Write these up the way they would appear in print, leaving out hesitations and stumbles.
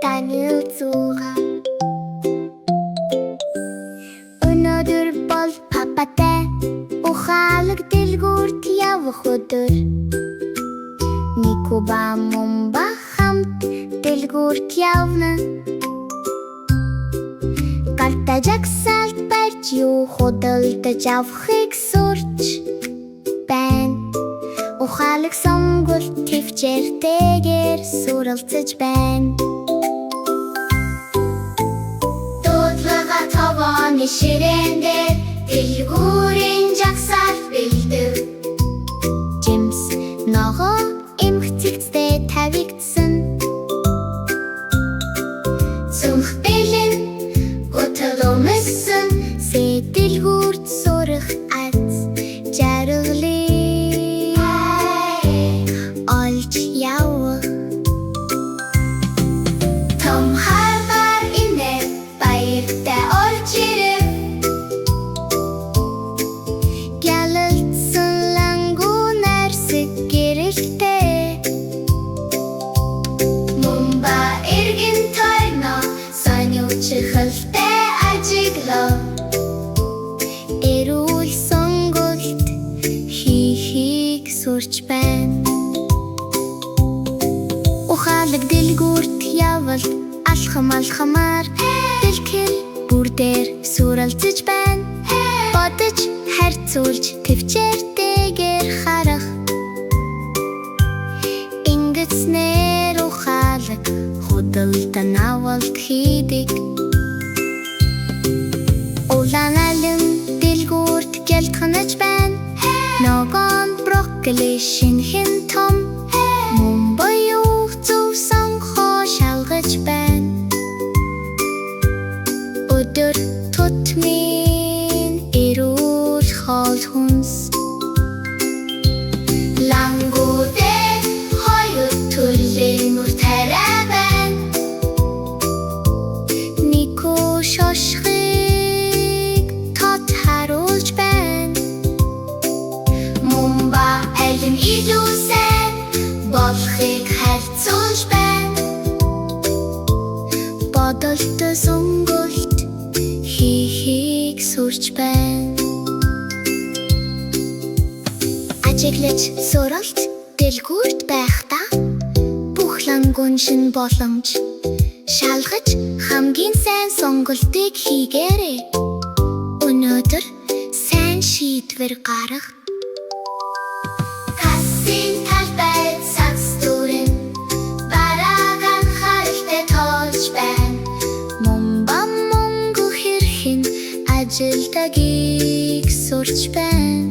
Танилцуулга. Өнөөдөр бол папатай ухаалаг дэлгүүрт явах өдөр. Нику ба Мумба хамт дэлгүүрт явна. Гартаа жагсаалт барьж, юу худалдаж авахыг сурч байна. Ухаалаг сонголт тэвчээртэйгээр суралцаж байна. Дуудлага тогооны ширээн дээр дэлгүүрийн жагсаалт бэлдэв. Жимс, ногоо, эмх цэгцтэй тавигдсан. Цүнх бэлэн, гутал өмссөн. Дэлгүүрт сурах аз жаргалыг олж явах. Том харгаар инээ баяртай орж ирэв. Гялалзсан лангу нэрсэг гэрэлтэй. Мумба эргэн тойрноо, сониучихалтай ажиглав. Эрүүл сонголт хийхийг сурч байна. Ухаалаг дэлгүүрт явалт алхам алхамаар дэлгэл бүр дээр суралцаж байна. Бодож, харьцуулж, тэвчээртэйгээр харах. Ингэснээр ухаалаг худалдан авалт хийдэг. Улаан алим дэлгүүрт гялтганаж байна. Ногоон брокколи шинэхэн, том. Мумба юу зөв сонгохоо шалгаж байна. Өдөр тутмын эрүүл хоол хүнс. Лангуудад хоёр төрлийн мөр тариа байна. Нику шошгыг тод харуулж байна. Мумба аль нь илүү сайн болохыг харьцуулж байна. Бодолтой сонголт хийхийг сурч байна. Ажиглаж суралц. Дэлгүүрт байхдаа бүх лангуун шинэ боломж. Шалгаж, хамгийн сайн сонголтыг хийгээрэй. Өнөөдөр сайн шийдвэр гарга. Кассын талбайд сагс дүүрэн, барааг анхааралтай тоолж байна. Мумба мөнгө хэрхэн ажилдгийг сурч байна.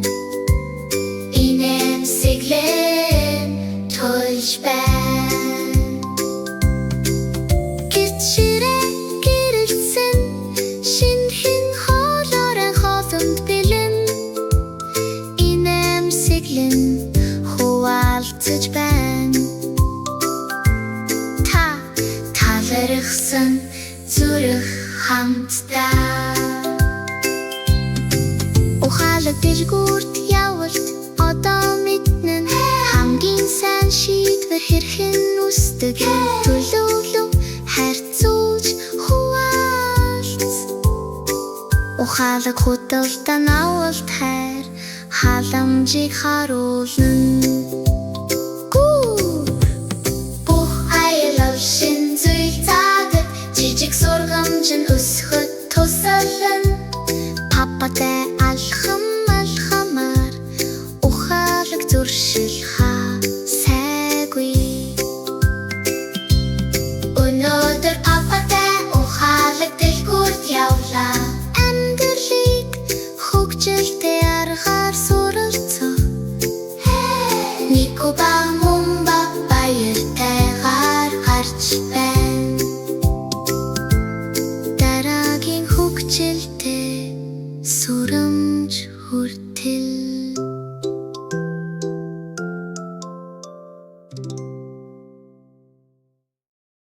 Инээмсэглэн төлж байна. Гэрт ширээ гэрэлтсэн, шинэхэн хоолоор хоолонд бэлэн. Инээмсэглэн хуваалцаж байна. Та талархсан зүрх хамтдаа. Ухаалаг дэлгүүрт явалт одоо мэднэ нь хамгийн сайн шийдвэр хэрхэн үүсдэг. Төлөвлөв, харьцуулж, хуваалц. Ухаалаг худалдан авалт хайр халамжийг харуулна.